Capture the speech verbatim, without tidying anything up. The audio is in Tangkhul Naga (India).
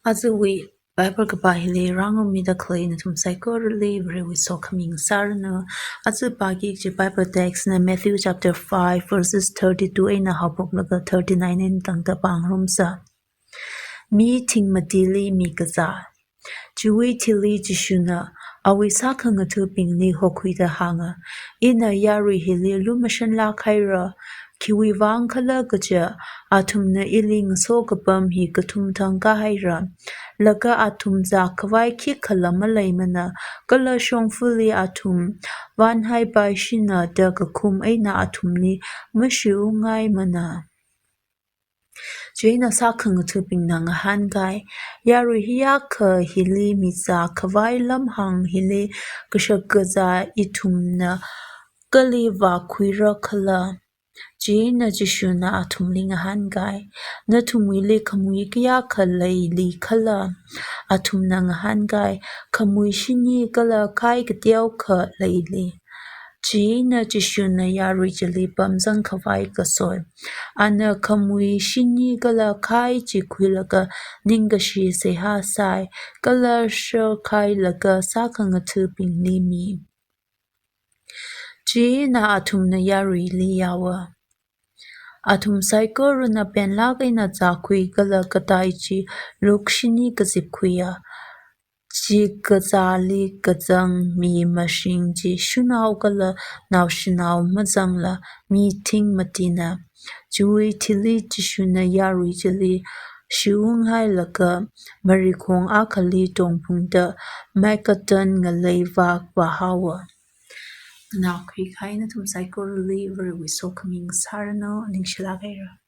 Ajawui Bible kapā hili rāngarummida khalei nathum saikorali Varewui sokhami ngasāranu. Aja pāki kaji Bible text na Matthew chapter five verses thirty-two eina haophoklaga thirty-nine eina tangda pāngarumsa. Mi thingmatili mikazā. Chiwui thili Jishuna awui sākhangathabingli hokhuida hānga, ina yarui hili lumashanlāk haira, khiwui vang khala kaja, athumna ili ngaso kapam hi kathum thang kāhaira. Laga athum zākhavai khikhala maleimana, kala shongfali athum vānhaipaishina da kakhum eina athumli mashiungngaimana. Chieina sākhangathabingna ngahānkai, yarui hiyākha hili mizākhavai lamhāng hili kashak kazā ithumna kali vākhuira khala. Chieina Jishuna athumli ngahānkai, nathumwuili khamui kayākha leili khala. Athumna ngahānkai, khamui shini kala khai kateokha leili. Chieina Jishuna yarui chili pamzangkhavai kasoi. Ana khamui shini kala khai chi khuilaga ningkashi seihā sai, kala sharkhailaga sākhangathabingli mi. Chieina athumna yaruili yaowa. Athum saikorana penlāk eina zākhui kala katai chi lukshini kazipkhuiya. Chikazāli kazang mi mashing chi shanao kala naoshinao mazangla mi thingmatina. Chiwui thili Jishuna yarui chili shiunghailaga marikhong akhali tongphungda Magadan ngalei vak vāhaowa. Nganākhui kahai nathum saikorali Varewui sokhami ngasāranu, ningshilāk haira.